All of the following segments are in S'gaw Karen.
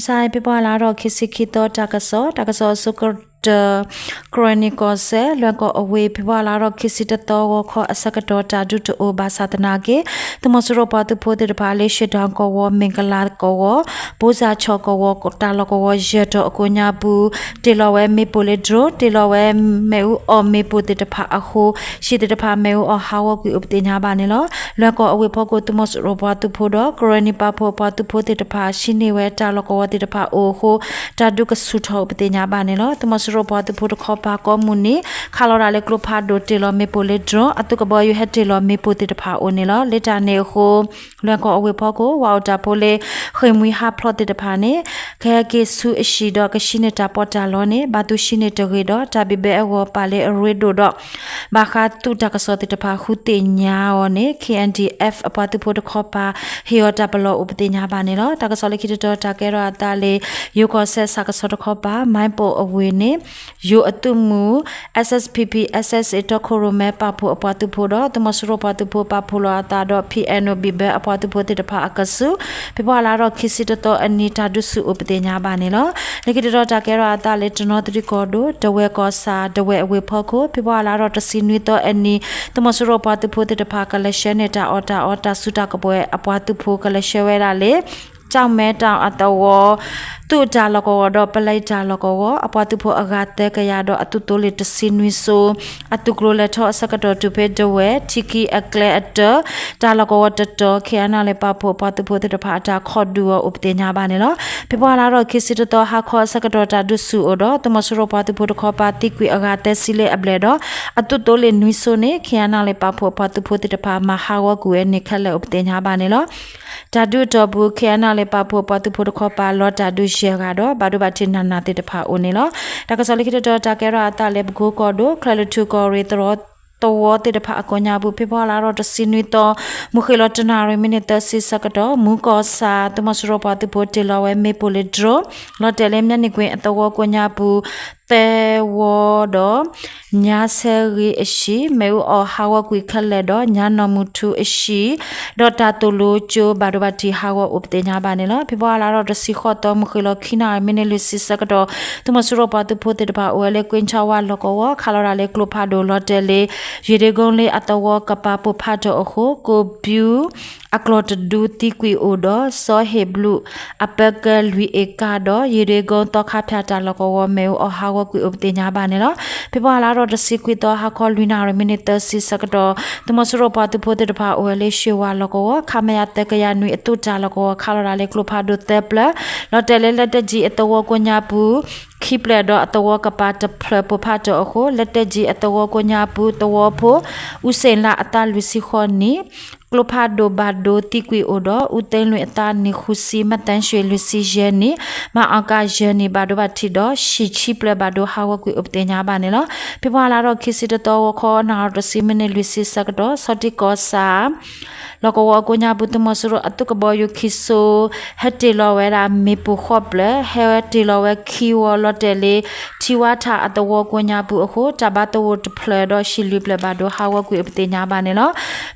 မုၢ်ဆါအံၤ ဖ့ၤဘြူၤအါလါထီၣ်ခံဆံခံသီ တၢ်ကစီၣ်, တၢ်ကစီၣ်အဆိကတၢၢ် ကရၢနံၣ်ကီၢ်စဲၣ် လွဲၢ်ကီၢ်အဝ့ၢ် ဖ့ၤဘြူၤအါလါထီၣ်ခံဆံတသီ ဂီၤခီအဆၢကတီၢ် တၢ်ဒုးတအိၣ်ဘၣ်ဆၣ်သနာ်က့ သုးမီၤစိရိၤပှၤသုးဖိသ့ၣ်တဖၣ်လၢ ရှ့ၣ်ဒၣ်ကီၢ်ဝီၤ မ့ၣ်ကလးကီၢ်ဝီၤ ဘိစၣ်ဆီၣ်ကီၢ်ဝီၤ တၢ်လီၢ်ကဝီၤယဲၢ်တီၤအကိးညါပူၤ တ့ၢ်လီၤဝဲမ့ၣ်ပိၢ်လၢ drone တ့ၢ်လီၤဝဲမ့ၣ်အူအီၣ်မ့ၣ်ပိၢ်သ့ၣ်တဖၣ်အဃိ ဟံၣ်သ့ၣ်တဖၣ်မ့ၣ်အူအီၣ်ဟးဂီၤကွံာ်အိၣ်ပသ့ၣ်ညါဘၣ်န့ၣ်လီၤ. လွဲၢ်ကီၢ်အဝ့ၢ်ဖီခိၣ် သုးမီၤစိရိၤပှၤသုးဖိဒီး ကရၢနံၣ်ပာ်ဖှိၣ်အပှၤသုးဖိသ့ၣ်တဖၣ် ဟံးန့ၢ်ဝဲတၢ်လီၢ်ကဝီၤသ့ၣ်တဖၣ်အိၣ်အဃိ တၢ်ဒုးကဆူၣ်ထီၣ်အိၣ်ပသ့ၣ်ညါဘၣ်န့ၣ်လီၤ. သုးမီၤစိရိၤပှၤသုးဖိတခီပၤကိးမုၢ်နံၤ ခးလီၤတၢ်လၢကျိဖးဒိၣ်တ့ၢ်လီၤမ့ၣ်ပိၢ်လၢ drone အသုးကဘီယူၤဟဲတ့ၢ်လီၤမ့ၣ်ပိၢ်သ့ၣ်တဖၣ်အိၣ်န့ၣ်လီၤ. လၢတၢ်န့ၣ်အဃိ လွဲၢ်ကီၢ်အဝ့ၢ်ဖီခိၣ် ဝၤအိၣ်တၢ်ဖိလၢ ဃ့ၢ်မှံဟးဖျိးသ့ၣ်တဖၣ်န့ၣ် ကဟဲက့ၤဆူအဟံၣ်ဒီးကဟံးန့ၢ်တၢ်ပီးတၢ်လီန့ၣ် ဘၣ်သုဟံးန့ၢ်တဂ့ၤဒီး တၢ်ဘံၣ်ဘၢအဂီၢ်ပာ်လၢအရ့ဒိၣ်ဒီး ဘၣ်ဃးသုးတၢ်ကစီၣ်သ့ၣ်တဖၣ်ဃုသ့ၣ်ညါအီၤန့ၣ် K N D F အပှၤသုးဖိတခီပၤ ဟ့ၣ်အီၤတၢ်ပလီၢ်အိၣ်ပသ့ၣ်ညါဘၣ်န့ၣ်လီၤ. တၢ်ကစီၣ်လၢခံတတီၤ တၢ်ကဲထီၣ်အသးလၢ ယိၤကီၢ်စဲၣ်ဆၣ်ကဆီတခီပၤ မၢ်ပိၢ်အဝ့ၢ်န့ၣ် ယိၤအသုးမုၢ် S S P P S S A တီခိၣ်ရိၣ်မဲပာ်ဖှိၣ်အပှၤသုးဖိဒီး သုးမီၤစိရိၤပှၤသုးဖိပာ်ဖှိၣ်လီၤအသးဒီး P N O ဘံၣ်ဘၢအပှၤသုးဖိသ့ၣ်တဖၣ်အကဆူး ဖ့ၤဘြူၤအါလါထီၣ်ခံဆံတသီအနံၤ တၢ်ဒုးဆူၣ်အိၣ်ပသ့ၣ်ညါဘၣ်န့ၣ်လီၤ. လၢခံတတီၤ တၢ်ကဲထီၣ်အသးလၢ တနီသရံၣ်ကီၢ်ဒိၣ် တဝဲၢ်ကီၢ်ဆၣ် တဝဲၢ်အဝ့ၢ်ဖီခိၣ် ဖ့ၤဘြူၤအါလါထီၣ်တဆံနွံသီအနံၤ သုးမီၤစိရိၤပှၤသုးဖိသ့ၣ်တဖၣ် ကလဲၤဆှၢန့ၢ်တၢ်အီၣ်တၢ်အီ တၢ်စုတၢ်ကဝဲၤအပှၤသုးဖိ ကလဲၤဆှၢဝဲဒၣ်လၢ ကၠီၣ်မဲတၢ်အသဝီ သုးတၢ်လီၢ်ကဝီၤဒီး ပလဲတၢ်လီၢ်ကဝီၤ အပှၤသုးဖိအဂၤသၢကယၤဒီး အသုးသိလ့ၣ်တဆံနွံစိ အသုးကျိၤလဲၤထီၣ်အဆၢကတီၢ် တုၤဖဲဒဝဲၢ် ထံခံအကျဲအတၢၢ် တၢ်လီၢ်ကဝီၤတတီၤ K N L A ပာ်ဖှိၣ်အပှၤသုးဖိသ့ၣ်တဖၣ်အတၢ်ခိးဒုးအီၤအိၣ်ပသ့ၣ်ညါဘၣ်န့ၣ်လီၤ. ဖ့ၤဘြူၤအါလါထီၣ်ခံဆံတသီ ဟါခီအဆၢကတီၢ် တၢ်ဒုးဆူၣ်အိၣ်ဒီး သုးမီၤစိရိၤပှၤသုးဖိတခီပၤသံကွံာ်အဂၤသၢဆံလၢအဘျဲၣ်ဒီး အသုးသိလ့ၣ်နွံစိန့ၣ် K N L A ပာ်ဖှိၣ်အပှၤသုးဖိသ့ၣ်တဖၣ် မၤဟးဂီၤကွံာ်ဝဲန့ၣ်ခဲလၢာ်အိၣ်ပသ့ၣ်ညါဘၣ်န့ၣ်လီၤ. တၢ်ဒုးအတီၢ်ပူၤ K N L A ပာ်ဖှိၣ်အပှၤသုးဖိတခီပၤ လီၤတၢ်ဒုးယဲၢ်ဂၤဒီး ဘၣ်ဒိဘၣ်ထံးနးနးသ့ၣ်တဖၣ်အိၣ်န့ၣ်လီၤ. တၢ်ကစီၣ်လၢခံတတီၤ တၢ်ကဲထီၣ်အသးလၢ ပကိကီၢ်ဒိၣ် ချၢၣ်လွံၢ်ထူၣ်ကီၢ်ရ့ၣ် သရိာ်သဝီသ့ၣ်တဖၣ်အကိးညါပူၤ ဖ့ၤဘြူၤအါလါထီၣ်တဆံနွံသီ မုၢ်ဃ့ၢ်လီၤတနၣ်ရံၣ်မံးနံးသၢဆံဆၢကတီၢ် မူၤကီၢ်ဆၣ် သုးမီၤစိရိၤပှၤသုးဖိတ့ၢ်လီၤဝဲမ့ၣ်ပိၢ်လၢ drone လီၤတဲာ်လၢ မၠဲနံၣ်ကွ့ၣ်အသဝီကိးညါပူၤ သဲဝီဒီး ညါဆဲဂ့ၤအဟံၣ် မ့ၣ်အူအီၣ်ဟးဂီၤကွံာ်ခဲလၢာ်ဒီး ညါနီၢ်မုၢ်ထူအဟံၣ် ဒီးတၢ်သိၣ်လိကၠိ ဘၣ်ဒိဘၣ်ထံးဟးဂီၤအိၣ်ပသ့ၣ်ညါဘၣ်န့ၣ်လီၤ. ဖ့ၤဘြူၤအါလါထီၣ်တဆံဃိးသီ မုၢ်ဃ့ၢ်လီၤခံနၣ်ရံၣ်မံးနံးလွံၢ်ဆံဆၢကတီၢ် သုးမီၤစိရိၤပှၤသုးဖိသ့ၣ်တဖၣ်အိၣ်ဝဲလၢ ကွ့ၢ်ဆီဝါလီၢ်ကဝီၤ ခးလီၤဒၣ်လၢကျိဖးဒိၣ်လီၤတဲာ်လၢ ယ့ၢ်ဒ့ကိလ့အသဝီကပၤပိၢ်ဖးထီၣ်အဃိ ကိၣ်ဘျူး အကျီၢ်တဒူသံကွံာ်အိၣ်ဒီး စီၤဟ့ၣ်ဘျူး အပၢကဲလွံၢ်အ့ကၣ်ဒီး ယ့ၢ်ဒ့ကိသီခါဖၠၣ်တၢ်လီၢ်ကဝီၤ မ့ၣ်အူအီၣ်ဟးဂီၤကွံာ်အိၣ်ပသ့ၣ်ညါဘၣ်န့ၣ်လီၤ. ဖ့ၤဘြူၤအါလါထီၣ်တဆံခွံသီ ဟါခီလွံၢ်နၣ်ရံၣ်မံးနံးသၢဆံဆၢကတီၢ် သုးမီၤစိရိၤပှၤသုးဖိသ့ၣ်တဖၣ်အိၣ်ဝဲလၢ ရှ့ၣ်ဝါလီၢ်ကဝီၤ ခမရ သၢကယၤနွံအသုးတၢ်လီၢ်ကဝီၤ ခးလီၤဒၣ်လၢကျိဖးဒိၣ်သၢဖျၢၣ် လီၤတဲာ်လၢ လက်နက်ကြီး အသဝီကိးညါပူၤ ခံဖျၢၣ်ဒီးအသဝီကပၤတဖျၢၣ်ပိၢ်ဖးထီၣ်အဃိ လက်နက်ကြီး အသဝီကိးညါပူၤသဝီဖိ အူစ့ၣ်လးအသးလွံၢ်ဆံဃိးနံၣ် ကျိဖးဒိၣ်ဘၣ်ဒိသံကွံာ်အိၣ်ဒီး အူသ့လွံၢ်အသးနံၣ်ဃုဆံ မသၢၣ်ရွှ့ၣ်လွံၢ်ဆံယဲၢ်နံၣ် မၤအီၣ်ကၣ်ယဲၢ်နံၣ် ဘၣ်ဒိဘၣ်ထံးဒီး ဟံၣ်ခံဖျၢၣ်ဘၣ်ဒိဟးဂီၤကွံာ်အိၣ်ပသ့ၣ်ညါဘၣ်န့ၣ်လီၤ. ဖ့ၤဘြူၤအါလါထီၣ်ခံဆံတသီ ဂီၤခီနၣ်ရံၣ်တဆံမံးနံးလွံၢ်ဆံဆၢကတီၢ် ဆီထံကီၢ်ဆၣ် လီၢ်ကဝီၤအကိးညါပူၤ သုးမီၤစိရိၤအသုးကဘီယူၤခံစိ ဟဲတ့ၢ်လီၤဝဲဒၣ်မ့ၣ်ပိၢ်ဃိးဖျၢၣ် ဟဲတ့ၢ်လီၤဝဲခံဝီလီၤတဲာ်လၢ ထံဝါထၣ်အသဝီကိးညါပူၤအဃိ တၢ်ဘါသဝီတဖျၢၣ်ဒီးဟံၣ်လွံၢ်ဖျၢၣ်ဘၣ်ဒိဟးဂီၤကွံာ်အိၣ်ပသ့ၣ်ညါဘၣ်န့ၣ်လီၤ.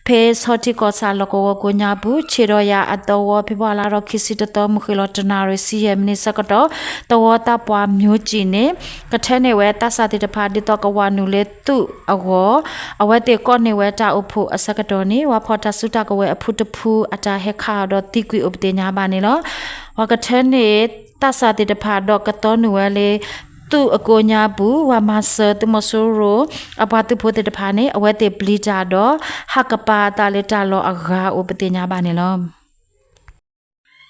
ဖဲဆီထံကီၢ်ဆၣ်လီၢ်ကဝီၤကိးညါပူၤ ဆ့ၣ်ဒီးယၤအသဝီ ဖ့ၤဘြူၤအါလါထီၣ်ခံဆံတသီ မုၢ်ဃ့ၢ်လီၤတနၣ်ရံၣ်ဆံယဲၢ်မံးနံးဆၢကတီၢ် သဝီသးပှၢ်မၠိကံၣ်န့ၣ် ကထၢန့ၢ်ဝဲသးစၢ်သ့ၣ်တဖၣ် ဒ်သိးကဝၤနုာ်လၢသုးအဂီၢ် အဝဲသ့ၣ်ကိးန့ၢ်ဝဲတၢ်အိၣ်ဖှိၣ်အဆၢကတီၢ်န့ၣ် ပှၤဖီၣ်တၢ်စုတၢ်ကဝဲၤအဖုတဖု အတၢ်ဟဲခးအီၤဒီးသံကွံာ်အိၣ်ပသ့ၣ်ညါဘၣ်န့ၣ်လီၤ. ပှၤကထၢန့ၢ်သးစၢ်သ့ၣ်တဖၣ်ဒီးကသီနုာ်ဝဲလၢ သုးအကိးညါပူၤ ပှၤမၤစၢၤသုးမီၤစိရိၤ အပှၤသုးဖိသ့ၣ်တဖၣ်န့ၣ် အဝဲသ့ၣ်ပျံၤတၢ်ဒီး ဟးကပၤအသးလၢတၢ်လီၢ်အဂၤအိၣ်ပသ့ၣ်ညါဘၣ်န့ၣ်လီၤ.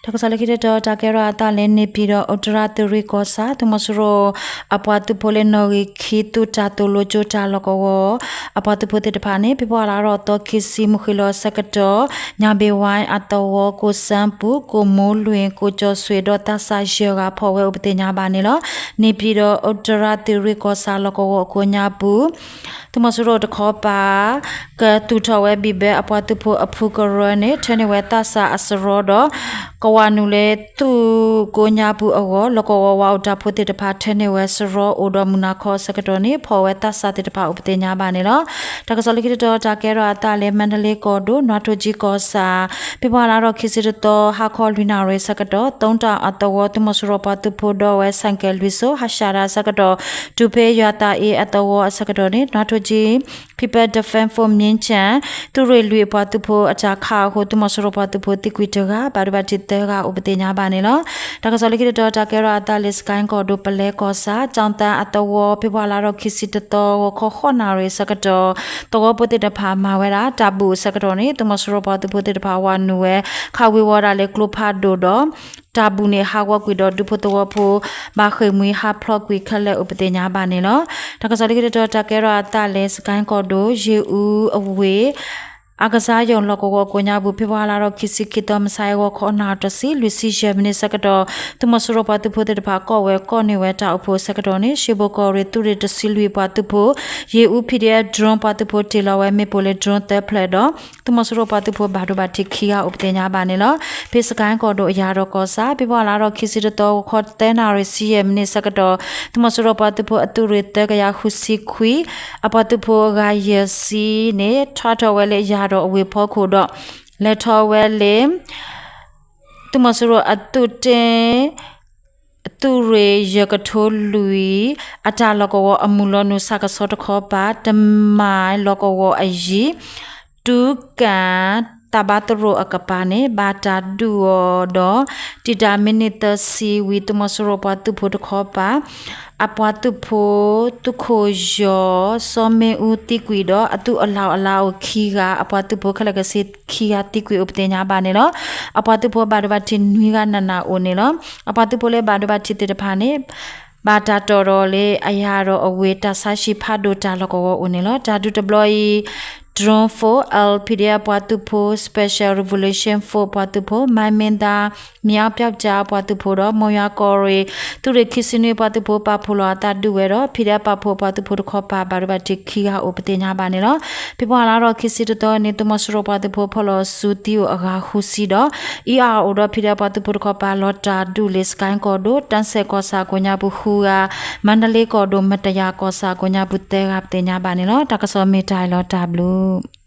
တၢ်ကစီၣ်လၢခံတတီၤ တၢ်ကဲထီၣ်အသးလၢ န့ၣ်ပၠံၣ်ဒီး အူတရၣ်သုးရ့ၣ်ကီၢ်ဆၣ် သုးမီၤစိရိၤ အပှၤသုးဖိလၢနီၣ်ဂံၢ်ခံ သုးတၢ်သိၣ်လိကၠိတၢ်လီၢ်ကဝီၤ အပှၤသုးဖိသ့ၣ်တဖၣ်န့ၣ် ဖ့ၤဘြူၤအါလါထီၣ်သီခံဆံ မုၢ်ဃ့ၢ်လီၤအဆၢကတီၢ် ညၣ်ဘ့ၣ်ဝါအသဝီ ကိၣ်စၢဖူး ကိၣ်မိလွံၢ် ကိၣ်ကၠီၣ်စွ့ၤ ဒီးသးစၢ်ယဲၢ်ဂၤဖီၣ်ဝဲအိၣ်ပသ့ၣ်ညါဘၣ်န့ၣ်လီၤ. န့ၣ်ပၠံၣ်ဒီး အူတရၣ်သုးရ့ၣ်ကီၢ်ဆၣ်လီၢ်ကဝီၤအကိးညါပူၤ သုးမီၤစိရိၤတခီပၤ ကသူၣ်ထီၣ်ဝဲဘံၣ်ဘၢအပှၤသုးဖိအဖုကရၢန့ၣ် ထၢန့ၢ်ဝဲသးစၢ်အစရီဒီး က ပှၤနုာ်လၢသုးကိးညါပူၤအဂီၢ် လီၢ်ကဝီၤဝါအိၣ်တၢ်ဖိသ့ၣ်တဖၣ် ထဲန့ၢ်ဝဲစရီအိၣ်ဒီးမုၢ်နၤခီအဆၢကတီၢ်န့ၣ် ဖီၣ်ဝဲသးစၢ်သ့ၣ်တဖၣ်အိၣ်ပသ့ၣ်ညါဘၣ်န့ၣ်လီၤ. တၢ်ကစီၣ်လၢခံတတီၤ တၢ်ကဲထီၣ်အသးလၢ မါဒလ့ကီၢ်ဒိၣ် နွၤထိၣ်ကၠံကီၢ်ဆၣ် ဖ့ၤဘြူၤအါလါထီၣ်ခံဆံတသီ ဟါခီလွံၢ်နၣ်ရံၣ်အဆၢကတီၢ် သုတၢ်အသဝီ သုးမီၤစိရိၤပှၤသုးဖိဒီးဝဲ ဆိုင်ကယ်လွံၢ်စိၤ ဟးဆှဲးတၢ်အဆၢကတီၢ် တုၤဖဲယွၤသးအ့အသဝီအဆၢကတီၢ်န့ၣ် နွၤထိၣ်ကၠံ People Defense Force မြင်းခြံ သုးရ့ၣ်လွံၢ်အပှၤသုးဖိအတၢ်ခးအဃိ သုးမီၤစိရိၤပှၤသုးဖိသံကွံာ်တဂၤ ဘၣ်ဒိဘၣ်ထံးသၢဂၤအိၣ်ပသ့ၣ်ညါဘၣ်န့ၣ်လီၤ. တၢ်ကစီၣ်လၢခံတတီၤ တၢ်ကဲထီၣ်အသးလၢ စကဲၣ်ကီၢ်ဒိၣ် ပလဲကီၢ်ဆၣ် ကၠီၣ်သၣ်အသဝီ ဖ့ၤဘြူၤအါလါထီၣ်ခံဆံတသီ ဂီၤခီဃိးနၣ်ရံၣ်အဆၢကတီၢ် သဝီဖိသ့ၣ်တဖၣ်မၤဝဲဒၣ် တၢ်ဘူၣ်အဆၢကတီၢ်န့ၣ် သုးမီၤစိရိၤပှၤသုးဖိသ့ၣ်တဖၣ်ဝးနုာ်ဝဲ ခးဝ့ၤဝီၤဒၣ်လၢကျိဖးဒိၣ်ဒီး တၢ်ဘူၣ်န့ၣ်ဟးဂီၤကွံာ်ဒီး ဒူဖိသဝီဖိ ဘၣ်ဃ့ၢ်မှံဟးဖျိးကွံာ်ခဲလၢာ်အိၣ်ပသ့ၣ်ညါဘၣ်န့ၣ်လီၤ. တၢ်ကစီၣ်လၢခံတတီၤ တၢ်ကဲထီၣ်အသးလၢ စကဲၣ်ကီၢ်ဒိၣ် ယ့ၣ်အူအဝ့ၢ် အကစၢ်ယိၣ်လီၢ်ကဝီၤကိးညါပူၤ ဖ့ၤဘြူၤအါလါထီၣ်ခံဆံခံသီ မုၢ်ဆါအဂီၤခီနၣ်ရံၣ်တဆံ လွံၢ်ဆံယဲၢ်မံးနံးအဆၢကတီၢ် သုးမီၤစိရိၤပှၤသုးဖိသ့ၣ်တဖၣ် ကီၢ်ဝဲကီၢ်န့ၢ်ဝဲတၢ်အိၣ်ဖှိၣ်အဆၢကတီၢ်န့ၣ် ရှ့ဘိၣ်ကီၢ်ရ့ၣ်သုးရ့ၣ်တဆံလွံၢ်ပှၤသုးဖိ ယ့ၣ်အူ PDF drone ပှၤသုးဖိတ့ၢ်လီၤဝဲမ့ၣ်ပိၢ်လၢ drone သၢဖျၢၣ်ဒီး သုးမီၤစိရိၤပှၤသုးဖိဘၣ်ဒိဘၣ်ထံးခံဂၤအိၣ်ပသ့ၣ်ညါဘၣ်န့ၣ်လီၤ. ဖဲစကဲၣ်ကီၢ်ဒိၣ်အယၤဒီးကီၢ်ဆၣ် ဖ့ၤဘြူၤအါလါထီၣ်ခံဆံတသီ ဂီၤခီသၢနၣ်ရံၣ်ဆံယဲၢ်မံးနံးအဆၢကတီၢ် သုးမီၤစိရိၤပှၤသုးဖိအသုးရ့ၣ်သၢကယၤဃုဆံခွံ အပှၤသုးဖိအဂၤယဲၢ်ဆံန့ၣ် ထါထီၣ်ဝဲလၢယၤဒီးအဝ့ၢ်ဖီခိၣ်ဒီး လဲၤထီၣ်ဝဲလၢ သုးမီၤစိရိၤအသုးတ့ၢ် သုးရ့ၣ်ယဲၢ်ကထိလွံၢ် အတၢ်လီၢ်ကဝီၤအမုၢ်လီၤနုာ်ဆၣ်ကဆီတခီပၤ တမံၤလီၢ်ကဝီၤအယံၤ တုၤကၣ် သးဘါသရိာ်အကပၤန့ၣ် ဘၣ်တၢ်ဒုးအီၤဒီး တံာ်တာ်မံးနံးသၢဆံဝံၤ သုးမီၤစိရိၤပှၤသုးဖိတခီပၤ အပှၤသုးဖိ သုးခိၣ်ယီၤ စီၤမ့အူသံကွံာ်ဒီး အသုးအလီၢ်အလၤအိၣ်ခံဂၤ အပှၤသုးဖိခဲလၢာ်ခဲဆ့ခံဂၤသံကွံာ်အိၣ်ပသ့ၣ်ညါဘၣ်န့ၣ်လီၤ. အပှၤသုးဖိဘၣ်ဒိဘၣ်ထံးနွံဂၤနးနးအိၣ်န့ၣ်လီၤ. အပှၤသုးဖိလၢဘၣ်ဒိဘၣ်ထံးသ့ၣ်တဖၣ်န့ၣ် ဘၣ်တၢ်တီၢ်ဒီးလၢအယၤဒီးအဝ့ၢ်တၢ်ဆါဟံၣ်ဖးဒိၣ်တၢ်လီၢ်ကဝီၤအိၣ်န့ၣ်လီၤ. တၢ်ဒုးတဘျီအံၤ Drone Force, L P D F ပှၤသုးဖိ, Special Revolution Force ပှၤသုးဖိ, မၢ်မ့ၢ်သါ မၠၣ်ပၠၣ်ပၠၣ်ပှၤသုးဖိဒီး မိၢ်ယွၤကီၢ်ရ့ၣ် သုးရ့ၣ်ခံဆံနွံပှၤသုးဖိ ပာ်ဖှိၣ်လီၤအသးဒုးဝဲဒီး P D F ပာ်ဖှိၣ်ပှၤသုးဖိတခီပၤ ဘၣ်ဒိဘၣ်ထံးခံဂၤအိၣ်ပသ့ၣ်ညါဘၣ်န့ၣ်လီၤ. ဖ့ၤဘြူၤအါလါထီၣ်ခံဆံတသီန့ၣ် သုးမီၤစိရိၤပှၤသုးဖိဖီၣ်လီၤစုသံအိၣ်အဂၤဃုဆံဒီး အံၤအါအိၣ်ဒီး P D F ပှၤသုးဖိတခီပၤ လီၤတၢ်ဒုးလၢ စကဲၣ်ကီၢ်ဒိၣ် တၢ်စဲးကီၢ်ဆၣ်ကိးညါပူၤဃုဂၤ, မါဒလ့ကီၢ်ဒိၣ် မတယၤကီၢ်ဆၣ်ကိးညါပူၤသၢဂၤပသ့ၣ်ညါဘၣ်န့ၣ်လီၤ. တၢ်ကစီၣ်မ့ၢ်တၢ်အံၤလီၤ တၢ်ဘျုး